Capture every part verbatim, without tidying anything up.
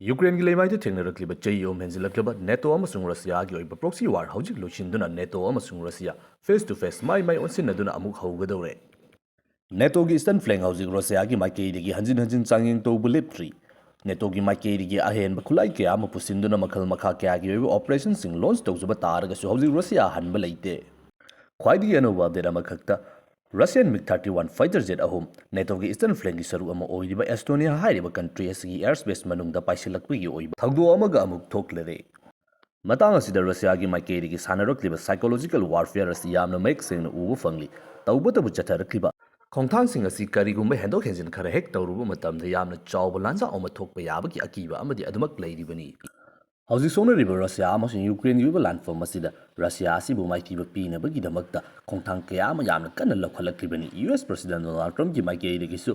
ꯌꯨꯀ꯭ꯔꯦꯟꯒꯤ ꯂꯩꯃꯥꯏꯗ ꯊꯦꯡꯅꯔꯛꯂꯤꯕ ꯆꯍꯤ ꯑꯍꯨꯝ ꯍꯦꯟꯖꯤꯜꯂꯛꯂꯕ ꯅꯦꯇꯣ ꯑꯃꯁꯨꯡ ꯔꯁꯤꯌꯥꯒꯤ ꯑꯣꯏꯕ proxy war ꯍꯧꯖꯤꯛ ꯂꯣꯏꯁꯤꯟꯗꯨꯅ ꯅꯦꯇꯣ ꯑꯃꯁꯨꯡ ꯔꯁꯤꯌꯥ face to face ꯃꯥꯏ ꯃꯥꯏ ꯑꯣꯟꯁꯤꯟꯅꯗꯨꯅ ꯑꯃꯨꯛ ꯍꯧꯒꯗꯧꯔꯦ꯫ ꯅꯦꯇꯣꯒꯤ Eastern Flank ꯍꯧꯖꯤꯛ ꯔꯁꯤꯌꯥꯒꯤ ꯃꯥꯏꯀꯩꯗꯒꯤ ꯍꯟꯖꯤꯟ ꯍꯟꯖꯤꯟ ꯆꯥꯡꯌꯦꯡ ꯇꯧꯕ ꯂꯦꯞꯇ꯭ꯔꯤ꯫ ꯅꯦꯇꯣꯒꯤ ꯃꯥꯏꯀꯩꯗꯒꯤ ꯑꯍꯦꯟꯕ ꯈꯨꯠꯂꯥꯏ ꯀꯌꯥ ꯑꯃ ꯄꯨꯁꯤꯟꯗꯨꯅ ꯃꯈꯜ ꯃꯈꯥ ꯀꯌꯥꯒꯤ ꯑꯣꯏꯕ operationꯁꯤꯡ launch ꯇꯧꯖꯕ ꯇꯥꯔꯒꯁꯨ ꯍꯧꯖꯤꯛ ꯔꯁꯤꯌꯥ ꯍꯟꯕ ꯂꯩꯇꯦ꯫ ꯈ꯭ꯋꯥꯏꯗꯒꯤ ꯑꯅꯧꯕ update ꯑꯃꯈꯛꯇ, Russian MiG thirty one fighter jet ꯑꯍꯨꯝ ꯅꯦꯇꯣꯒꯤ Eastern Flankꯒꯤ ꯁꯔꯨꯛ ꯑꯃ ꯑꯣꯏꯔꯤꯕ ꯑꯦꯁꯇꯣꯅꯤꯌꯥ ꯍꯥꯏꯔꯤꯕ country ꯑꯁꯤꯒꯤ airspace ꯃꯅꯨꯡꯗ ꯄꯥꯏꯁꯤꯜꯂꯛꯄꯒꯤ ꯑꯣꯏꯕ ꯊꯧꯗꯣꯛ ꯑꯃꯒ ꯑꯃꯨꯛ ꯊꯣꯛꯂꯔꯦ꯫ ꯃꯇꯥꯡ ꯑꯁꯤꯗ ꯔꯁꯤꯌꯥꯒꯤ ꯃꯥꯏꯀꯩꯗꯒꯤ ꯁꯥꯟꯅꯔꯛꯂꯤꯕ psychological warfare ꯑꯁꯤ ꯌꯥꯝꯅ ꯃꯌꯦꯛ ꯁꯦꯡꯅ ꯎꯕ ꯐꯪꯂꯤ꯫ ꯇꯧꯕꯇꯕꯨ ꯆꯠꯊꯔꯛꯂꯤꯕ ꯈꯣꯡꯊꯥꯡꯁꯤꯡ ꯑꯁꯤ ꯀꯔꯤꯒꯨꯝꯕ ꯍꯦꯟꯗꯣꯛ ꯍꯦꯟꯖꯤꯟ ꯈꯔ ꯍꯦꯛ ꯇꯧꯔꯨꯕ ꯃꯇꯝꯗ ꯌꯥꯝꯅ ꯆꯥꯎꯕ ꯂꯥꯟꯖꯥꯎ ꯑꯃ ꯊꯣꯛꯄ ꯌꯥꯕꯒꯤ ꯑꯀꯤꯕ ꯑꯃꯗꯤ ꯑꯗꯨꯃꯛ ꯂꯩꯔꯤꯕꯅꯤ꯫ ꯍꯧꯖꯤꯛ ꯁꯣꯛꯅꯔꯤꯕ ꯔꯁꯤꯌꯥ ꯑꯃꯁꯨꯡ ꯌꯨꯀ꯭ꯔꯦꯟꯒꯤ ꯑꯣꯏꯕ ꯂꯥꯟꯐꯝ ꯑꯁꯤꯗ ꯔꯁꯤꯌꯥ ꯑꯁꯤꯕꯨ ꯃꯥꯏꯊꯤꯕ ꯄꯤꯅꯕꯒꯤꯗꯃꯛꯇ ꯈꯣꯡꯊꯥꯡ ꯀꯌꯥ ꯑꯃ ꯌꯥꯝꯅ ꯀꯟꯅ ꯂꯧꯈꯠꯂꯛꯂꯤꯕꯅꯤ꯫ ꯌꯨ ꯑꯦꯁ President Donald Trumpꯀꯤ ꯃꯥꯏꯀꯩꯗꯒꯤꯁꯨ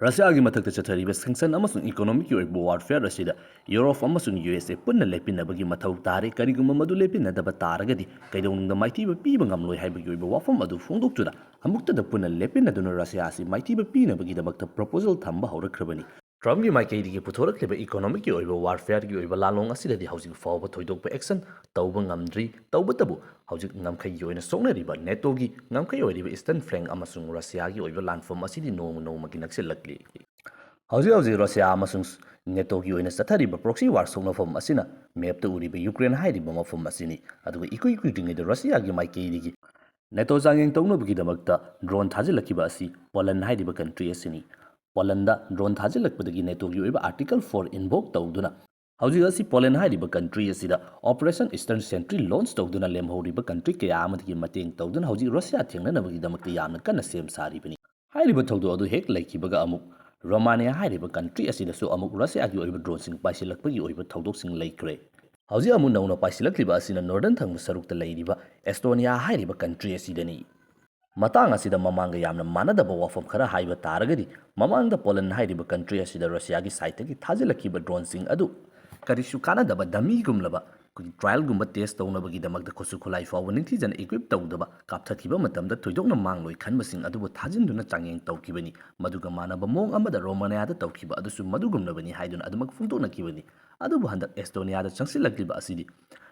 ꯔꯁꯤꯌꯥꯒꯤ ꯃꯊꯛꯇ ꯆꯠꯊꯔꯤꯕ sanction ꯑꯃꯁꯨꯡ economicꯀꯤ ꯑꯣꯏꯕ warfare ꯑꯁꯤꯗ ꯌꯨꯔꯣꯞ ꯑꯃꯁꯨꯡ ꯌꯨ ꯑꯦꯁ ꯑꯦ ꯄꯨꯟꯅ ꯂꯦꯞꯄꯤꯟꯅꯕꯒꯤ ꯃꯊꯧ ꯇꯥꯔꯦ꯫ ꯀꯔꯤꯒꯨꯝꯕ ꯃꯗꯨ ꯂꯦꯞꯄꯤꯟꯅꯗꯕ ꯇꯥꯔꯒꯗꯤ ꯀꯩꯗꯧꯅꯨꯡꯗ ꯃꯥꯏꯊꯤꯕ ꯄꯤꯕ ꯉꯝꯂꯣꯏ ꯍꯥꯏꯕꯒꯤ ꯑꯣꯏꯕ ꯋꯥꯐꯝ ꯑꯗꯨ ꯐꯣꯡꯗꯣꯛꯇꯨꯅ ꯑꯃꯨꯛꯇꯗ ꯄꯨꯟꯅ ꯂꯦꯞꯄꯤꯟꯅꯗꯨꯅ ꯔꯁꯤꯌꯥ ꯑꯁꯤ ꯃꯥꯏꯊꯤꯕ ꯄꯤꯅꯕꯒꯤꯗꯃꯛꯇ proposal ꯊꯝꯕ ꯍꯧꯔꯛꯈ꯭ꯔꯕꯅꯤ꯫ Trumpꯀꯤ ꯃꯥꯏꯀꯩꯗꯒꯤ ꯄꯨꯊꯣꯔꯛꯂꯤꯕ economicꯀꯤ ꯑꯣꯏꯕ warfareꯒꯤ ꯑꯣꯏꯕ ꯂꯥꯟꯂꯣꯡ ꯑꯁꯤꯗꯗꯤ ꯍꯧꯖꯤꯛ ꯐꯥꯎꯕ ꯊꯣꯏꯗꯣꯛꯄ action ꯇꯧꯕ ꯉꯝꯗ꯭ꯔꯤ꯫ ꯇꯧꯕꯇꯕꯨ ꯍꯧꯖꯤꯛ ꯉꯝꯈꯩꯒꯤ ꯑꯣꯏꯅ ꯁꯣꯛꯅꯔꯤꯕ ꯅꯦꯇꯣꯒꯤ ꯉꯝꯈꯩ ꯑꯣꯏꯔꯤꯕ Eastern Flank ꯑꯃꯁꯨꯡ ꯔꯁꯤꯌꯥꯒꯤ ꯑꯣꯏꯕ ꯂꯥꯟꯐꯝ ꯑꯁꯤꯗꯤ ꯅꯣꯡꯃ ꯅꯣꯡꯃꯒꯤ ꯅꯛꯁꯤꯜꯂꯛꯂꯤ꯫ ꯍꯧꯖꯤꯛ ꯍꯧꯖꯤꯛ ꯔꯁꯤꯌꯥ ꯑꯃꯁꯨꯡ ꯅꯦꯇꯣꯒꯤ ꯑꯣꯏꯅ ꯆꯠꯊꯔꯤꯕ proxy war ꯁꯣꯛꯅꯐꯝ ꯑꯁꯤꯅ mapꯇ ꯎꯔꯤꯕ ꯌꯨꯀ꯭ꯔꯦꯟ ꯍꯥꯏꯔꯤꯕ ꯃꯐꯝ ꯑꯁꯤꯅꯤ꯫ ꯑꯗꯨꯒ ꯏꯀꯨꯏ ꯀꯨꯏꯗ꯭ꯔꯤꯉꯩꯗ ꯔꯁꯤꯌꯥꯒꯤ ꯃꯥꯏꯀꯩꯗꯒꯤ ꯅꯦꯇꯣ ꯆꯥꯡꯌꯦꯡ ꯇꯧꯅꯕꯒꯤꯗꯃꯛꯇ drone ꯊꯥꯖꯤꯜꯂꯛꯈꯤꯕ ꯑꯁꯤ ꯄꯣꯂꯟ ꯍꯥꯏꯔꯤꯕ country ꯑꯁꯤꯅꯤ꯫ ꯄꯣꯂꯟꯗ drone ꯊꯥꯖꯤꯜꯂꯛꯄꯗꯒꯤ ꯅꯦꯇꯣꯒꯤ ꯑꯣꯏꯕ Article four invoke ꯇꯧꯗꯨꯅ ꯍꯧꯖꯤꯛ ꯑꯁꯤ ꯄꯣꯂꯟ ꯍꯥꯏꯔꯤꯕ country ꯑꯁꯤꯗ Operation Eastern Sentry launch ꯇꯧꯗꯨꯅ ꯂꯦꯝꯍꯧꯔꯤꯕ country ꯀꯌꯥ ꯑꯃꯗꯒꯤ ꯃꯇꯦꯡ ꯇꯧꯗꯨꯅ ꯍꯧꯖꯤꯛ ꯔꯁꯤꯌꯥ ꯊꯦꯡꯅꯅꯕꯒꯤꯗꯃꯛꯇ ꯌꯥꯝꯅ ꯀꯟꯅ ꯁꯦꯝ ꯁꯥꯔꯤꯕꯅꯤ꯫ ꯍꯥꯏꯔꯤꯕ ꯊꯧꯗꯣꯛ ꯑꯗꯨ ꯍꯦꯛ ꯂꯩꯈꯤꯕꯒ ꯑꯃꯨꯛ ꯔꯣꯃꯥꯅꯤꯌꯥ ꯍꯥꯏꯔꯤꯕ country ꯑꯁꯤꯗꯁꯨ ꯑꯃꯨꯛ ꯔꯁꯤꯌꯥꯒꯤ ꯑꯣꯏꯕ droneꯁꯤꯡ ꯄꯥꯏꯁꯤꯜꯂꯛꯄꯒꯤ ꯑꯣꯏꯕ ꯊꯧꯗꯣꯛꯁꯤꯡ ꯂꯩꯈ꯭ꯔꯦ꯫ ꯍꯧꯖꯤꯛ ꯑꯃꯨꯛ ꯅꯧꯅ ꯄꯥꯏꯁꯤꯜꯂꯛꯂꯤꯕ ꯑꯁꯤꯅ northern ꯊꯪꯕ ꯁꯔꯨꯛꯇ ꯂꯩꯔꯤꯕ ꯑꯦꯁꯇꯣꯅꯤꯌꯥ ꯍꯥꯏꯔꯤꯕ country ꯑꯁꯤꯗꯅꯤ꯫ ꯃꯇꯥꯡ ꯑꯁꯤꯗ ꯃꯃꯥꯡꯒ ꯌꯥꯝꯅ ꯃꯥꯟꯅꯗꯕ ꯋꯥꯐꯝ ꯈꯔ ꯍꯥꯏꯕ ꯇꯥꯔꯒꯗꯤ, ꯃꯃꯥꯡꯗ ꯄꯣꯂꯟ ꯍꯥꯏꯔꯤꯕ country ꯑꯁꯤꯗ ꯔꯁꯤꯌꯥꯒꯤ sideꯇꯒꯤ ꯊꯥꯖꯤꯜꯂꯛꯈꯤꯕ droneꯁꯤꯡ ꯑꯗꯨ ꯀꯔꯤꯁꯨ ꯀꯥꯟꯅꯗꯕ dummyꯒꯨꯝꯂꯕ ꯑꯩꯈꯣꯏꯒꯤ trialꯒꯨꯝꯕ test ꯇꯧꯅꯕꯒꯤꯗꯃꯛꯇ ꯈꯨꯠꯁꯨ ꯈꯨꯠꯂꯥꯏ ꯐꯥꯎꯕ ꯅꯤꯡꯊꯤꯖꯅ equip ꯇꯧꯗꯕ ꯀꯥꯞꯊꯈꯤꯕ ꯃꯇꯝꯗ ꯊꯣꯏꯗꯣꯛꯅ ꯃꯥꯡꯂꯣꯏ ꯈꯟꯕꯁꯤꯡ ꯑꯗꯨꯕꯨ ꯊꯥꯖꯤꯟꯗꯨꯅ ꯆꯥꯡꯌꯦꯡ ꯇꯧꯈꯤꯕꯅꯤ꯫ ꯃꯗꯨꯒ ꯃꯥꯟꯅꯕ ꯃꯑꯣꯡ ꯑꯃꯗ ꯔꯣꯃꯥꯅꯤꯌꯥꯗ ꯇꯧꯈꯤꯕ ꯑꯗꯨꯁꯨ ꯃꯗꯨꯒꯨꯝꯂꯕꯅꯤ ꯍꯥꯏꯗꯨꯅ ꯑꯗꯨꯃꯛ ꯐꯣꯡꯗꯣꯛꯅꯈꯤꯕꯅꯤ꯫ ꯑꯗꯨꯕꯨ ꯍꯟꯗꯛ ꯑꯦꯁꯇꯣꯅꯤꯌꯥꯗ ꯆꯪꯁꯤꯜꯂꯛꯂꯤꯕ ꯑꯁꯤꯗꯤ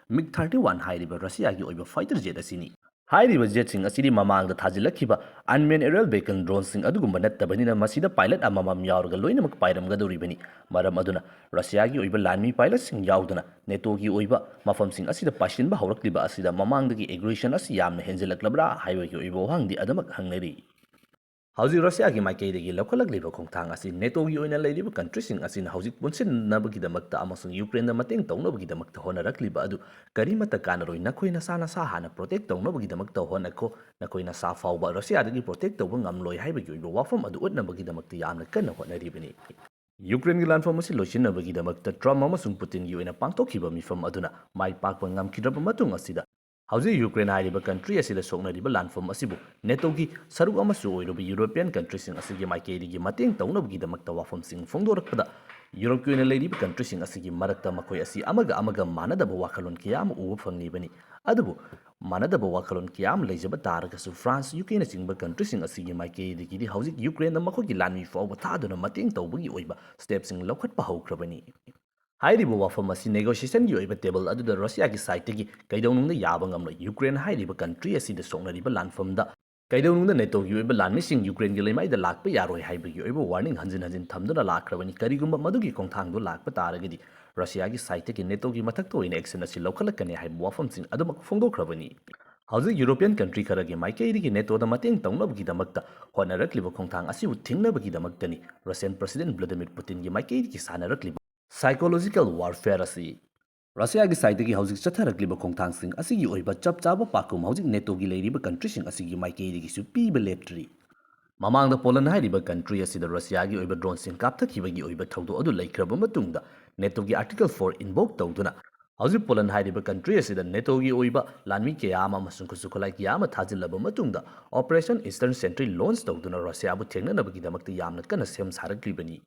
ꯃꯤꯒ thirty one ꯍꯥꯏꯔꯤꯕ ꯔꯁꯤꯌꯥꯒꯤ ꯑꯣꯏꯕ fighter jet ꯑꯁꯤꯅꯤ꯫ ꯍꯥꯏꯔꯤꯕ jetꯁꯤꯡ ꯑꯁꯤꯗꯤ ꯃꯃꯥꯡꯗ ꯊꯥꯖꯤꯜꯂꯛꯈꯤꯕ unmanned aerial vehicle droneꯁꯤꯡ ꯑꯗꯨꯒꯨꯝꯕ ꯅꯠꯇꯕꯅꯤꯅ ꯃꯁꯤꯗ pilot ꯑꯃꯃꯝ ꯌꯥꯎꯔꯒ ꯂꯣꯏꯅꯃꯛ ꯄꯥꯏꯔꯝꯒꯗꯧꯔꯤꯕꯅꯤ꯫ ꯃꯔꯝ ꯑꯗꯨꯅ ꯔꯁꯤꯌꯥꯒꯤ ꯑꯣꯏꯕ ꯂꯥꯟꯃꯤ pilotꯁꯤꯡ ꯌꯥꯎꯗꯅ NATOꯒꯤ ꯑꯣꯏꯕ ꯃꯐꯝꯁꯤꯡ ꯑꯁꯤꯗ ꯄꯥꯏꯁꯤꯟꯕ ꯍꯧꯔꯛꯂꯤꯕ ꯑꯁꯤꯗ ꯃꯃꯥꯡꯗꯒꯤ aggression ꯑꯁꯤ ꯌꯥꯝꯅ ꯍꯦꯟꯖꯤꯜꯂꯛꯂꯕ꯭ꯔꯥ ꯍꯥꯏꯕꯒꯤ ꯑꯣꯏꯕ ꯋꯥꯍꯪꯗꯤ ꯑꯗꯨꯃꯛ ꯍꯪꯅꯔꯤ꯫ ꯍꯧꯖꯤꯛ ꯔꯁꯤꯌꯥꯒꯤ ꯃꯥꯏꯀꯩꯗꯒꯤ ꯂꯧꯈꯠꯂꯛꯂꯤꯕ ꯈꯣꯡꯊꯥꯡ ꯑꯁꯤ NATOꯒꯤ ꯑꯣꯏꯅ ꯂꯩꯔꯤꯕ countryꯁꯤꯡ ꯑꯁꯤꯅ ꯍꯧꯖꯤꯛ ꯄꯨꯟꯁꯤꯟꯅꯕꯒꯤꯗꯃꯛꯇ ꯑꯃꯁꯨꯡ ꯌꯨꯀ꯭ꯔꯦꯟꯗ ꯃꯇꯦꯡ ꯇꯧꯅꯕꯒꯤꯗꯃꯛꯇ ꯍꯣꯠꯅꯔꯛꯂꯤꯕ ꯑꯗꯨ ꯀꯔꯤꯃꯠꯇ ꯀꯥꯟꯅꯔꯣꯏ꯫ ꯅꯈꯣꯏ ꯅꯁꯥ ꯅꯁꯥ ꯍꯥꯟꯅ protect ꯇꯧꯅꯕꯒꯤꯗꯃꯛꯇ ꯍꯣꯠꯅꯈꯣ꯫ ꯅꯈꯣꯏ ꯅꯁꯥ ꯐꯥꯎꯕ ꯔꯁꯤꯌꯥꯗꯒꯤ protect ꯇꯧꯕ ꯉꯝꯂꯣꯏ ꯍꯥꯏꯕꯒꯤ ꯑꯣꯏꯕ ꯋꯥꯐꯝ ꯑꯗꯨ ꯎꯠꯅꯕꯒꯤꯗꯃꯛꯇ ꯌꯥꯝꯅ ꯀꯟꯅ ꯍꯣꯠꯅꯔꯤꯕꯅꯤ꯫ ꯌꯨꯀ꯭ꯔꯦꯟꯒꯤ ꯂꯥꯟꯐꯝ ꯑꯁꯤ ꯂꯣꯏꯁꯤꯟꯅꯕꯒꯤꯗꯃꯛꯇ ꯇ꯭ꯔꯝꯞ ꯑꯃꯁꯨꯡ ꯄꯨꯇꯤꯟꯒꯤ ꯑꯣꯏꯅ ꯄꯥꯡꯊꯣꯛꯈꯤꯕ ꯃꯤꯐꯝ ꯑꯗꯨꯅ ꯃꯥꯏ ꯄꯥꯛꯄ ꯉꯝꯈꯤꯗ꯭ꯔꯕ ꯃꯇꯨꯡ ꯑꯁꯤꯗ, ꯍꯧꯖꯤꯛ ꯌꯨꯀ꯭ꯔꯦꯟ ꯍꯥꯏꯔꯤꯕ country ꯑꯁꯤꯗ ꯁꯣꯛꯅꯔꯤꯕ ꯂꯥꯟꯐꯝ ꯑꯁꯤꯕꯨ NATOꯒꯤ ꯁꯔꯨꯛ ꯑꯃꯁꯨ ꯑꯣꯏꯔꯨꯕ European countryꯁꯤꯡ ꯑꯁꯤꯒꯤ ꯃꯥꯏꯀꯩꯗꯒꯤ ꯃꯇꯦꯡ ꯇꯧꯅꯕꯒꯤꯗꯃꯛꯇ ꯋꯥꯐꯝꯁꯤꯡ ꯐꯣꯡꯗꯣꯔꯛꯄꯗ, ꯌꯨꯔꯣꯞꯀꯤ ꯑꯣꯏꯅ ꯂꯩꯔꯤꯕ countryꯁꯤꯡ ꯑꯁꯤꯒꯤ ꯃꯔꯛꯇ ꯃꯈꯣꯏ ꯑꯁꯤ ꯑꯃꯒ ꯑꯃꯒ ꯃꯥꯟꯅꯗꯕ ꯋꯥꯈꯜꯂꯣꯟ ꯀꯌꯥ ꯑꯃ ꯎꯕ ꯐꯪꯂꯤꯕꯅꯤ꯫ ꯑꯗꯨꯕꯨ ꯃꯥꯟꯅꯗꯕ ꯋꯥꯈꯜꯂꯣꯟ ꯀꯌꯥ ꯑꯃ ꯂꯩꯖꯕ ꯇꯥꯔꯒꯁꯨ, France, UKꯅꯆꯤꯡꯕ countryꯁꯤꯡ ꯑꯁꯤꯒꯤ ꯃꯥꯏꯀꯩꯗꯒꯤꯗꯤ ꯍꯧꯖꯤꯛ ꯌꯨꯀ꯭ꯔꯦꯟꯗ ꯃꯈꯣꯏꯒꯤ ꯂꯥꯟꯃꯤ ꯐꯥꯎꯕ ꯊꯥꯗꯨꯅ ꯃꯇꯦꯡ ꯇꯧꯕꯒꯤ ꯑꯣꯏꯕ stepꯁꯤꯡ ꯂꯧꯈꯠꯄ ꯍꯧꯈ꯭ꯔꯕꯅꯤ꯫ ꯍꯥꯏꯔꯤꯕ ꯋꯥꯐꯝ ꯑꯁꯤ negotiationꯒꯤ ꯑꯣꯏꯕ table ꯑꯗꯨꯗ ꯔꯁꯤꯌꯥꯒꯤ sideꯇꯒꯤ ꯀꯩꯗꯧꯅꯨꯡꯗ ꯌꯥꯕ ꯉꯝꯂꯣꯏ꯫ ꯌꯨꯀ꯭ꯔꯦꯟ ꯍꯥꯏꯔꯤꯕ country ꯑꯁꯤꯗ ꯁꯣꯛꯅꯔꯤꯕ ꯂꯥꯟꯐꯝꯗ ꯀꯩꯗꯧꯅꯨꯡꯗ NATOꯒꯤ ꯑꯣꯏꯕ ꯂꯥꯟꯃꯤꯁꯤꯡ ꯌꯨꯀ꯭ꯔꯦꯟꯒꯤ ꯂꯩꯃꯥꯏꯗ ꯂꯥꯛꯄ ꯌꯥꯔꯣꯏ ꯍꯥꯏꯕꯒꯤ ꯑꯣꯏꯕ warning ꯍꯟꯖꯤꯟ ꯍꯟꯖꯤꯟ ꯊꯝꯗꯨꯅ ꯂꯥꯛꯈ꯭ꯔꯕꯅꯤ꯫ ꯀꯔꯤꯒꯨꯝꯕ ꯃꯗꯨꯒꯤ ꯈꯣꯡꯊꯥꯡꯗꯨ ꯂꯥꯛꯄ ꯇꯥꯔꯒꯗꯤ, ꯔꯁꯤꯌꯥꯒꯤ sideꯇꯒꯤ NATOꯒꯤ ꯃꯊꯛꯇ ꯑꯣꯏꯅ action ꯑꯁꯤ ꯂꯧꯈꯠꯂꯛꯀꯅꯤ ꯍꯥꯏꯕ ꯋꯥꯐꯝꯁꯤꯡ ꯑꯗꯨꯃꯛ ꯐꯣꯡꯗꯣꯛꯈ꯭ꯔꯕꯅꯤ꯫ ꯍꯧꯖꯤꯛ European country ꯈꯔꯒꯤ ꯃꯥꯏꯀꯩꯗꯒꯤ NATOꯗ ꯃꯇꯦꯡ ꯇꯧꯅꯕꯒꯤꯗꯃꯛꯇ ꯍꯣꯠꯅꯔꯛꯂꯤꯕ ꯈꯣꯡꯊꯥꯡ ꯑꯁꯤꯕꯨ ꯊꯤꯡꯅꯕꯒꯤꯗꯃꯛꯇꯅꯤ Russian President Vladimir Putinꯒꯤ ꯃꯥꯏꯀꯩꯗꯒꯤ ꯁꯥꯟꯅꯔꯛꯂꯤꯕ psychological warfare ꯑꯁꯤ꯫ ꯔꯁꯤꯌꯥꯒꯤ sideꯇꯒꯤ ꯍꯧꯖꯤꯛ ꯆꯠꯊꯔꯛꯂꯤꯕ ꯈꯣꯡꯊꯥꯡꯁꯤꯡ ꯑꯁꯤꯒꯤ ꯑꯣꯏꯕ ꯆꯞ ꯆꯥꯕ ꯄꯥꯎꯈꯨꯝ ꯍꯧꯖꯤꯛ NATOꯒꯤ ꯂꯩꯔꯤꯕ countryꯁꯤꯡ ꯑꯁꯤꯒꯤ ꯃꯥꯏꯀꯩꯗꯒꯤꯁꯨ ꯄꯤꯕ ꯂꯦꯞꯇ꯭ꯔꯤ꯫ ꯃꯃꯥꯡꯗ Poland ꯍꯥꯏꯔꯤꯕ country ꯑꯁꯤꯗ ꯔꯁꯤꯌꯥꯒꯤ ꯑꯣꯏꯕ droneꯁꯤꯡ ꯀꯥꯞꯊꯈꯤꯕꯒꯤ ꯑꯣꯏꯕ ꯊꯧꯗꯣꯛ ꯑꯗꯨ ꯂꯩꯈ꯭ꯔꯕ ꯃꯇꯨꯡꯗ, NATOꯒꯤ Article four invoke ꯇꯧꯗꯨꯅ ꯍꯧꯖꯤꯛ Poland ꯍꯥꯏꯔꯤꯕ country ꯑꯁꯤꯗ NATOꯒꯤ ꯑꯣꯏꯕ ꯂꯥꯟꯃꯤ ꯀꯌꯥ ꯑꯃ ꯑꯃꯁꯨꯡ ꯈꯨꯠꯁꯨ ꯈꯨꯠꯂꯥꯏ ꯀꯌꯥ ꯑꯃ ꯊꯥꯖꯤꯜꯂꯕ ꯃꯇꯨꯡꯗ, Operation Eastern Sentry launch ꯇꯧꯗꯨꯅ ꯔꯁꯤꯌꯥꯕꯨ ꯊꯦꯡꯅꯅꯕꯒꯤꯗꯃꯛꯇ ꯌꯥꯝꯅ ꯀꯟꯅ ꯁꯦꯝ ꯁꯥꯔꯛꯂꯤꯕꯅꯤ꯫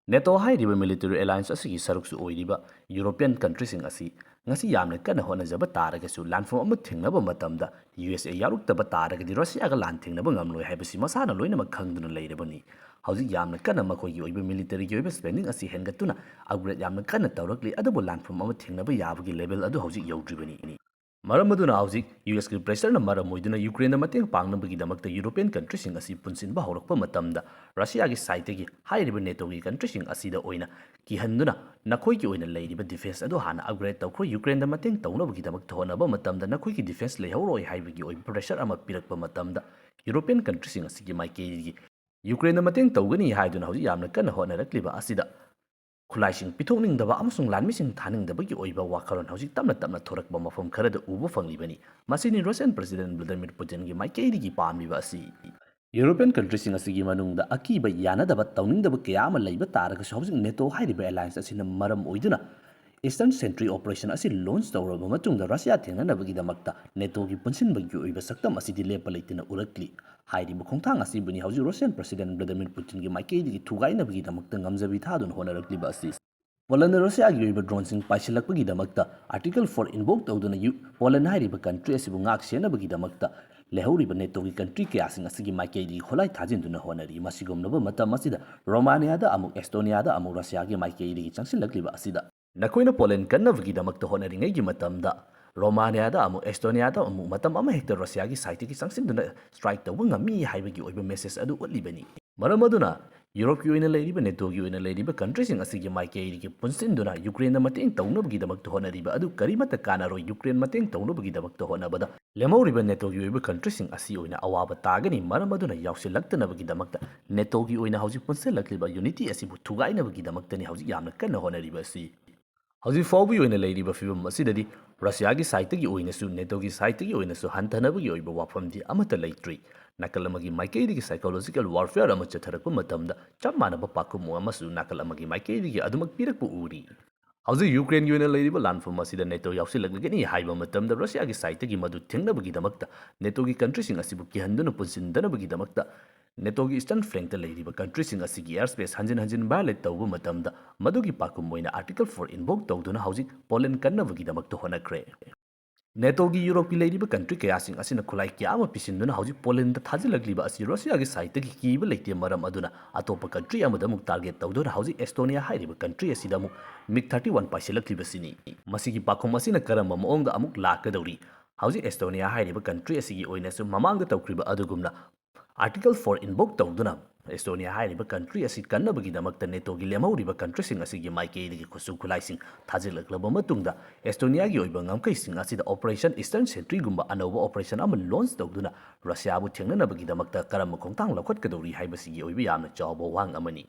NATO ꯍꯥꯏꯔꯤꯕ military alliance ꯑꯁꯤꯒꯤ ꯁꯔꯨꯛꯁꯨ ꯑꯣꯏꯔꯤꯕ European countryꯁꯤꯡ ꯑꯁꯤ ꯉꯁꯤ ꯌꯥꯝꯅ ꯀꯟꯅ ꯍꯣꯠꯅꯖꯕ ꯇꯥꯔꯒꯁꯨ ꯂꯥꯟꯐꯝ ꯑꯃ ꯊꯦꯡꯅꯕ ꯃꯇꯝꯗ ꯌꯨ ꯑꯦꯁ ꯑꯦ ꯌꯥꯎꯔꯛꯇꯕ ꯇꯥꯔꯒꯗꯤ ꯔꯁꯤꯌꯥꯒ ꯂꯥꯟ ꯊꯦꯡꯅꯕ ꯉꯝꯂꯣꯏ ꯍꯥꯏꯕꯁꯤ ꯃꯁꯥꯅ ꯂꯣꯏꯅꯃꯛ ꯈꯪꯗꯨꯅ ꯂꯩꯔꯕꯅꯤ꯫ ꯍꯧꯖꯤꯛ ꯌꯥꯝꯅ ꯀꯟꯅ ꯃꯈꯣꯏꯒꯤ ꯑꯣꯏꯕ ꯃꯤꯂꯤꯇꯔꯤꯒꯤ ꯑꯣꯏꯕ ꯁ꯭ꯄꯦꯟꯗꯤꯡ ꯑꯁꯤ ꯍꯦꯟꯒꯠꯇꯨꯅ ꯑꯞꯒ꯭ꯔꯦꯗ ꯌꯥꯝꯅ ꯀꯟꯅ ꯇꯧꯔꯛꯂꯤ, ꯑꯗꯨꯕꯨ ꯂꯥꯟꯐꯝ ꯑꯃ ꯊꯦꯡꯅꯕ ꯌꯥꯕꯒꯤ ꯂꯦꯚꯦꯜ ꯑꯗꯨ ꯍꯧꯖꯤꯛ ꯌꯧꯗ꯭ꯔꯤꯕꯅꯤ꯫ ꯃꯔꯝ ꯑꯗꯨꯅ ꯍꯧꯖꯤꯛ ꯌꯨ ꯑꯦꯁꯀꯤ ꯄ꯭ꯔꯦꯁꯔꯅ ꯃꯔꯝ ꯑꯣꯏꯗꯨꯅ ꯌꯨꯀ꯭ꯔꯦꯟꯗ ꯃꯇꯦꯡ ꯄꯥꯡꯅꯕꯒꯤꯗꯃꯛꯇ ꯌꯨꯔꯣꯄꯤꯌꯟ ꯀꯟꯇ꯭ꯔꯤꯁꯤꯡ ꯑꯁꯤ ꯄꯨꯟꯁꯤꯟꯕ ꯍꯧꯔꯛꯄ ꯃꯇꯝꯗ ꯔꯁꯤꯌꯥꯒꯤ ꯁꯥꯏꯠꯇꯒꯤ ꯍꯥꯏꯔꯤꯕ ꯅꯦꯇꯣꯒꯤ ꯀꯟꯇ꯭ꯔꯤꯁꯤꯡ ꯑꯁꯤꯗ ꯑꯣꯏꯅ ꯀꯤꯍꯟꯗꯨꯅ ꯅꯈꯣꯏꯒꯤ ꯑꯣꯏꯅ ꯂꯩꯔꯤꯕ ꯗꯤꯐꯦꯟꯁ ꯑꯗꯨ ꯍꯥꯟꯅ ꯑꯞꯒ꯭ꯔꯦꯗ ꯇꯧꯈ꯭ꯔꯣ, ꯌꯨꯀ꯭ꯔꯦꯟꯗ ꯃꯇꯦꯡ ꯇꯧꯅꯕꯒꯤꯗꯃꯛꯇ ꯍꯣꯠꯅꯕ ꯃꯇꯝꯗ ꯅꯈꯣꯏꯒꯤ ꯗꯤꯐꯦꯟꯁ ꯂꯩꯍꯧꯔꯣꯏ ꯍꯥꯏꯕꯒꯤ ꯑꯣꯏꯕ ꯄ꯭ꯔꯦꯁꯔ ꯑꯃ ꯄꯤꯔꯛꯄ ꯃꯇꯝꯗ ꯌꯨꯔꯣꯄꯤꯌꯟ ꯀꯟꯇ꯭ꯔꯤꯁꯤꯡ ꯑꯁꯤꯒꯤ ꯃꯥꯏꯀꯩꯗꯒꯤ ꯌꯨꯀ꯭ꯔꯦꯟꯗ ꯃꯇꯦꯡ ꯇꯧꯒꯅꯤ ꯍꯥꯏꯗꯨꯅ ꯍꯧꯖꯤꯛ ꯌꯥꯝꯅ ꯀꯟꯅ ꯍꯣꯠꯅꯔꯛꯂꯤꯕ ꯑꯁꯤꯗ ꯈꯨꯠꯂꯥꯏꯁꯤꯡ ꯄꯤꯊꯣꯛꯅꯤꯡꯗꯕ ꯑꯃꯁꯨꯡ ꯂꯥꯟꯃꯤꯁꯤꯡ ꯊꯥꯅꯤꯡꯗꯕꯒꯤ ꯑꯣꯏꯕ ꯋꯥꯈꯜꯂꯣꯟ ꯍꯧꯖꯤꯛ ꯇꯞꯅ ꯇꯞꯅ ꯊꯣꯔꯛꯄ ꯃꯐꯝ ꯈꯔꯗ ꯎꯕ ꯐꯪꯂꯤꯕꯅꯤ꯫ ꯃꯁꯤꯅꯤ ꯔꯁꯤꯌꯟ ꯄ꯭ꯔꯁꯤꯗꯦꯟ ꯚ꯭ꯂꯥꯗꯤꯃꯤꯔ ꯄꯨꯇꯤꯟꯒꯤ ꯃꯥꯏꯀꯩꯗꯒꯤ ꯄꯥꯝꯂꯤꯕ ꯑꯁꯤ꯫ ꯌꯨꯔꯣꯄꯤꯌꯟ ꯀꯟꯇ꯭ꯔꯤꯁꯤꯡ ꯑꯁꯤꯒꯤ ꯃꯅꯨꯡꯗ ꯑꯀꯤꯕ ꯌꯥꯅꯗꯕ ꯇꯧꯅꯤꯡꯗꯕ ꯀꯌꯥ ꯑꯃ ꯂꯩꯕ ꯇꯥꯔꯒꯁꯨ ꯍꯧꯖꯤꯛ ꯅꯦꯇꯣ ꯍꯥꯏꯔꯤꯕ ꯑꯦꯂꯥꯌꯟꯁ ꯑꯁꯤꯅ ꯃꯔꯝ ꯑꯣꯏꯗꯨꯅ ꯏꯁꯇꯔꯟ ꯁꯦꯟꯇ꯭ꯔꯤ ꯑꯣꯄꯔꯦꯁꯟ ꯑꯁꯤ ꯂꯣꯟꯆ ꯇꯧꯔꯕ ꯃꯇꯨꯡꯗ ꯔꯁꯤꯌꯥ ꯊꯦꯡꯅꯅꯕꯒꯤꯗꯃꯛꯇ ꯅꯦꯇꯣꯒꯤ ꯄꯨꯟꯁꯤꯟꯕꯒꯤ ꯑꯣꯏꯕ ꯁꯛꯇꯝ ꯑꯁꯤꯗꯤ ꯂꯦꯞꯄ ꯂꯩꯇꯅ ꯎꯔꯛꯂꯤ꯫ ꯍꯥꯏꯔꯤꯕ ꯈꯣꯡꯊꯥꯡ ꯑꯁꯤꯕꯨꯅꯤ ꯍꯧꯖꯤꯛ ꯔꯁꯤꯌꯟ ꯄ꯭ꯔꯁꯤꯗꯦꯟ ꯚ꯭ꯂꯥꯗꯤꯃꯤꯔ ꯄꯨꯇꯤꯟꯒꯤ ꯃꯥꯏꯀꯩꯗꯒꯤ ꯊꯨꯒꯥꯏꯅꯕꯒꯤꯗꯃꯛꯇ ꯉꯝꯖꯕꯤ ꯊꯥꯗꯨꯅ ꯍꯣꯠꯅꯔꯛꯂꯤꯕ ꯑꯁꯤ꯫ ꯄꯣꯂꯟꯅ ꯔꯁꯤꯌꯥꯒꯤ ꯑꯣꯏꯕ ꯗ꯭ꯔꯣꯟꯁꯤꯡ ꯄꯥꯏꯁꯤꯜꯂꯛꯄꯒꯤꯗꯃꯛꯇ ꯑꯥꯔꯇꯤꯀꯜ ꯐꯣꯔ ꯏꯟꯚꯣꯛ ꯇꯧꯗꯨꯅ ꯌꯨ-, ꯄꯣꯂꯟ ꯍꯥꯏꯔꯤꯕ ꯀꯟꯇ꯭ꯔꯤ ꯑꯁꯤꯕꯨ ꯉꯥꯛ ꯁꯦꯟꯅꯕꯒꯤꯗꯃꯛꯇ ꯂꯩꯍꯧꯔꯤꯕ ꯅꯦꯇꯣꯒꯤ ꯀꯟꯇ꯭ꯔꯤ ꯀꯌꯥꯁꯤꯡ ꯑꯁꯤꯒꯤ ꯃꯥꯏꯀꯩꯗꯒꯤ ꯈꯣꯠꯂꯥꯏ ꯊꯥꯖꯤꯟꯗꯨꯅ ꯍꯣꯠꯅꯔꯤ꯫ ꯃꯁꯤꯒꯨꯝꯂꯕ ꯃꯇꯝ ꯑꯁꯤꯗ ꯔꯣꯃꯥꯅꯤꯌꯥꯗ ꯑꯃꯨꯛ ꯑꯦꯁꯇꯣꯅꯤꯌꯥꯗ ꯑꯃꯨꯛ ꯔꯁꯤꯌꯥꯒꯤ ꯃꯥꯏꯀꯩꯗꯒꯤ ꯆꯪꯁꯤꯜꯂꯛꯂꯤꯕ ꯑꯁꯤꯗ ꯅꯈꯣꯏꯅ ꯄꯣꯂꯦꯟ ꯀꯟꯅꯕꯒꯤꯗꯃꯛꯇ ꯍꯣꯠꯅꯔꯤꯉꯩꯒꯤ ꯃꯇꯝꯗ ꯔꯣꯃꯥꯅꯤꯌꯥꯗ ꯑꯃꯨꯛ ꯑꯦꯁꯇꯣꯅꯤꯌꯥꯗ ꯑꯃꯨꯛ ꯃꯇꯝ ꯑꯃꯍꯦꯛꯇ ꯔꯁꯤꯌꯥꯒꯤ ꯁꯥꯏꯠꯇꯒꯤ ꯆꯪꯁꯤꯟꯗꯨꯅ ꯁ꯭ꯇ꯭ꯔꯥꯏꯛ ꯇꯧꯕ ꯉꯝꯃꯤ ꯍꯥꯏꯕꯒꯤ ꯑꯣꯏꯕ ꯃꯦꯁꯦꯖ ꯑꯗꯨ ꯎꯠꯂꯤꯕꯅꯤ꯫ ꯃꯔꯝ ꯑꯗꯨꯅ ꯌꯨꯔꯣꯞꯀꯤ ꯑꯣꯏꯅ ꯂꯩꯔꯤꯕ, ꯅꯦꯇꯣꯒꯤ ꯑꯣꯏꯅ ꯂꯩꯔꯤꯕ ꯀꯟꯇ꯭ꯔꯤꯁꯤꯡ ꯑꯁꯤꯒꯤ ꯃꯥꯏꯀꯩꯗꯒꯤ ꯄꯨꯟꯁꯤꯟꯗꯨꯅ ꯌꯨꯀ꯭ꯔꯦꯟꯗ ꯃꯇꯦꯡ ꯇꯧꯅꯕꯒꯤꯗꯃꯛꯇ ꯍꯣꯠꯅꯔꯤꯕ ꯑꯗꯨ ꯀꯔꯤꯃꯠꯇ ꯀꯥꯟꯅꯔꯣꯏ꯫ ꯌꯨꯀ꯭ꯔꯦꯟ ꯃꯇꯦꯡ ꯇꯧꯅꯕꯒꯤꯗꯃꯛꯇ ꯍꯣꯠꯅꯕꯗ ꯂꯦꯝꯍꯧꯔꯤꯕ ꯅꯦꯇꯣꯒꯤ ꯑꯣꯏꯕ ꯀꯟꯇ꯭ꯔꯤꯁꯤꯡ ꯑꯁꯤ ꯑꯣꯏꯅ ꯑꯋꯥꯕ ꯇꯥꯒꯅꯤ꯫ ꯃꯔꯝ ꯑꯗꯨꯅ ꯌꯥꯎꯁꯤꯜꯂꯛꯇꯅꯕꯒꯤꯗꯃꯛꯇ ꯅꯦꯇꯣꯒꯤ ꯑꯣꯏꯅ ꯍꯧꯖꯤꯛ ꯄꯨꯟꯁꯤꯜꯂꯛꯂꯤꯕ ꯌꯨꯅꯤꯇꯤ ꯑꯁꯤꯕꯨ ꯊꯨꯒꯥꯏꯅꯕꯒꯤꯗꯃꯛꯇꯅꯤ ꯍꯧꯖꯤꯛ ꯌꯥꯝꯅ ꯀꯟꯅ ꯍꯣꯠꯅꯔꯤꯕ ꯑꯁꯤ꯫ ꯍꯧꯖꯤꯛ ꯐꯥꯎꯕꯒꯤ ꯑꯣꯏꯅ ꯂꯩꯔꯤꯕ ꯐꯤꯕꯝ ꯑꯁꯤꯗꯗꯤ ꯔꯁꯤꯌꯥꯒꯤ ꯁꯥꯏꯠꯇꯒꯤ ꯑꯣꯏꯅꯁꯨ ꯅꯦꯇꯣꯒꯤ ꯁꯥꯏꯠꯇꯒꯤ ꯑꯣꯏꯅꯁꯨ ꯍꯟꯊꯅꯕꯒꯤ ꯑꯣꯏꯕ ꯋꯥꯐꯝꯗꯤ ꯑꯃꯠꯇ ꯂꯩꯇ꯭ꯔꯤ꯫ ꯅꯥꯀꯜ ꯑꯃꯒꯤ ꯃꯥꯏꯀꯩꯗꯒꯤ ꯁꯥꯏꯀꯣꯂꯣꯖꯤꯀꯦꯜ ꯋꯥꯔꯐꯤꯌꯔ ꯑꯃ ꯆꯠꯊꯔꯛꯄ ꯃꯇꯝꯗ ꯆꯞ ꯃꯥꯟꯅꯕ ꯄꯥꯎꯈꯨꯝ ꯑꯃꯁꯨ ꯅꯥꯀꯜ ꯑꯃꯒꯤ ꯃꯥꯏꯀꯩꯗꯒꯤ ꯑꯗꯨꯃꯛ ꯄꯤꯔꯛꯄ ꯎꯔꯤ꯫ ꯍꯧꯖꯤꯛ ꯌꯨꯀ꯭ꯔꯦꯟꯒꯤ ꯑꯣꯏꯅ ꯂꯩꯔꯤꯕ ꯂꯥꯟꯐꯝ ꯑꯁꯤꯗ ꯅꯦꯇꯣ ꯌꯥꯎꯁꯤꯜꯂꯛꯂꯒꯅꯤ ꯍꯥꯏꯕ ꯃꯇꯝꯗ ꯔꯁꯤꯌꯥꯒꯤ ꯁꯥꯏꯠꯇꯒꯤ ꯃꯗꯨ ꯊꯤꯡꯅꯕꯒꯤꯗꯃꯛꯇ, ꯅꯦꯇꯣꯒꯤ ꯀꯟꯇ꯭ꯔꯤꯁꯤꯡ ꯑꯁꯤꯕꯨ ꯀꯤꯍꯟꯗꯨꯅ ꯄꯨꯟꯁꯤꯟꯗꯅꯕꯒꯤꯗꯃꯛꯇ, ꯅꯦꯇꯣꯒꯤ ꯏꯁꯇꯔꯟ ꯐ꯭ꯂꯦꯡꯇ ꯂꯩꯔꯤꯕ ꯀꯟꯇ꯭ꯔꯤꯁꯤꯡ ꯑꯁꯤꯒꯤ ꯑꯦꯌꯔ ꯁ꯭ꯄꯦꯁ ꯍꯟꯖꯤꯟ ꯍꯟꯖꯤꯟ ꯚꯥꯏꯑꯣꯂꯦꯠ ꯇꯧꯕ ꯃꯇꯝꯗ, ꯃꯗꯨꯒꯤ ꯄꯥꯎꯈꯨꯝ ꯑꯣꯏꯅ ꯑꯥꯔꯇꯤꯀꯜ ꯐꯣꯔ ꯏꯟꯚꯣꯛ ꯇꯧꯗꯨꯅ ꯍꯧꯖꯤꯛ ꯄꯣꯂꯦꯟ ꯀꯟꯅꯕꯒꯤꯗꯃꯛꯇ ꯍꯣꯠꯅꯈ꯭ꯔꯦ꯫ ꯅꯦꯇꯣꯒꯤ ꯌꯨꯔꯣꯞꯀꯤ ꯂꯩꯔꯤꯕ ꯀꯟꯇ꯭ꯔꯤ ꯀꯌꯥꯁꯤꯡ ꯑꯁꯤꯅ ꯈꯨꯠꯂꯥꯏ ꯀꯌꯥ ꯑꯃ ꯄꯤꯁꯤꯟꯗꯨꯅ ꯍꯧꯖꯤꯛ ꯄꯣꯂꯦꯟꯗ ꯊꯥꯖꯤꯜꯂꯛꯂꯤꯕ ꯑꯁꯤ ꯔꯁꯤꯌꯥꯒꯤ ꯁꯥꯏꯠꯇꯒꯤ ꯀꯤꯕ ꯂꯩꯇꯦ ꯃꯔꯝ ꯑꯗꯨꯅ ꯑꯇꯣꯞꯄ ꯀꯟꯇ꯭ꯔꯤ ꯑꯃꯗ ꯑꯃꯨꯛ ꯇꯥꯔꯒꯦꯠ ꯇꯧꯗꯨꯅ ꯍꯧꯖꯤꯛ ꯑꯦꯁꯇꯣꯅꯤꯌꯥ ꯍꯥꯏꯔꯤꯕ ꯀꯟꯇ꯭ꯔꯤ ꯑꯁꯤꯗ ꯑꯃꯨꯛ ꯃꯤꯒ ꯊꯥꯔꯇꯤ ꯋꯥꯟ ꯄꯥꯏꯁꯤꯜꯂꯛꯂꯤꯕꯁꯤꯅꯤ꯫ ꯃꯁꯤꯒꯤ ꯄꯥꯎꯈꯨꯝ ꯑꯁꯤꯅ ꯀꯔꯝꯕ ꯃꯑꯣꯡꯗ ꯑꯃꯨꯛ ꯂꯥꯛꯀꯗꯧꯔꯤ? ꯍꯧꯖꯤꯛ ꯑꯦꯁꯇꯣꯅꯤꯌꯥ ꯍꯥꯏꯔꯤꯕ ꯀꯟꯇ꯭ꯔꯤ ꯑꯁꯤꯒꯤ ꯑꯣꯏꯅꯁꯨ ꯃꯃꯥꯡꯗ ꯇꯧꯈ꯭ꯔꯤꯕ ꯑꯗꯨꯒꯨꯝꯅ ꯑꯥꯔꯇꯤꯀꯜ ꯐꯣꯔ ꯏꯟꯚꯣꯛ ꯇꯧꯗꯨꯅ ꯑꯦꯁꯇꯣꯅꯤꯌꯥ ꯍꯥꯏꯔꯤꯕ ꯀꯟꯇ꯭ꯔꯤ ꯑꯁꯤ ꯀꯟꯅꯕꯒꯤꯗꯃꯛꯇ ꯅꯦꯇꯣꯒꯤ ꯂꯦꯝꯍꯧꯔꯤꯕ ꯀꯟꯇ꯭ꯔꯤꯁꯤꯡ ꯑꯁꯤꯒꯤ ꯃꯥꯏꯀꯩꯗꯒꯤ ꯈꯨꯠꯁꯨ ꯈꯨꯠꯂꯥꯏꯁꯤꯡ ꯊꯥꯖꯤꯜꯂꯛꯂꯕ ꯃꯇꯨꯡꯗ, ꯑꯦꯁꯇꯣꯅꯤꯌꯥꯒꯤ ꯑꯣꯏꯕ ꯉꯝꯈꯩꯁꯤꯡ ꯑꯁꯤꯗ ꯑꯣꯄꯔꯦꯁꯟ ꯏꯁꯇꯔꯟ ꯁꯦꯟꯇ꯭ꯔꯤꯒꯨꯝꯕ ꯑꯅꯧꯕ ꯑꯣꯄꯔꯦꯁꯟ ꯑꯃ ꯂꯣꯟꯆ ꯇꯧꯗꯨꯅ ꯔꯁꯤꯌꯥꯕꯨ ꯊꯦꯡꯅꯅꯕꯒꯤꯗꯃꯛꯇ ꯀꯔꯝꯕ ꯈꯣꯡꯊꯥꯡ ꯂꯧꯈꯠꯀꯗꯧꯔꯤ ꯍꯥꯏꯕꯁꯤꯒꯤ ꯑꯣꯏꯕ ꯌꯥꯝꯅ ꯆꯥꯎꯕ ꯋꯥꯍꯪ ꯑꯃꯅꯤ꯫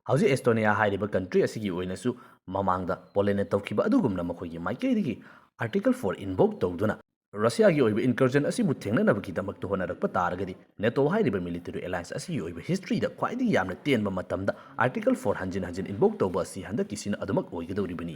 ꯍꯧꯖꯤꯛ ꯑꯦꯁꯇꯣꯅꯤꯌꯥ ꯍꯥꯏꯔꯤꯕ ꯀꯟꯇ꯭ꯔꯤ ꯑꯁꯤꯒꯤ ꯑꯣꯏꯅꯁꯨ ꯃꯃꯥꯡꯗ ꯄꯣꯂꯦꯟꯅ ꯇꯧꯈꯤꯕ ꯑꯗꯨꯒꯨꯝꯅ ꯃꯈꯣꯏꯒꯤ ꯃꯥꯏꯀꯩꯗꯒꯤ ꯑꯥꯔꯇꯤꯀꯜ ꯐꯣꯔ ꯏꯟꯚꯣꯛ ꯇꯧꯗꯨꯅ ꯔꯁꯤꯌꯥꯒꯤ ꯑꯣꯏꯕ ꯏꯟꯀꯔꯖꯟ ꯑꯁꯤꯕꯨ ꯊꯦꯡꯅꯅꯕꯒꯤꯗꯃꯛꯇ ꯍꯣꯠꯅꯔꯛꯄ ꯇꯥꯔꯒꯗꯤ, ꯅꯦꯇꯣ ꯍꯥꯏꯔꯤꯕ ꯃꯤꯂꯤꯇꯔꯤ ꯑꯦꯂꯥꯌꯟꯁ ꯑꯁꯤꯒꯤ ꯑꯣꯏꯕ ꯍꯤꯁꯇ꯭ꯔꯤꯗ ꯈ꯭ꯋꯥꯏꯗꯒꯤ ꯌꯥꯝꯅ ꯇꯦꯟꯕ ꯃꯇꯝꯗ ꯑꯥꯔꯇꯤꯀꯜ ꯐꯣꯔ ꯍꯟꯖꯤꯟ ꯍꯟꯖꯤꯟ ꯏꯟꯚꯣꯛ ꯇꯧꯕ ꯑꯁꯤ ꯍꯟꯗꯛꯀꯤꯁꯤꯅ ꯑꯗꯨꯃꯛ ꯑꯣꯏꯒꯗꯧꯔꯤꯕꯅꯤ꯫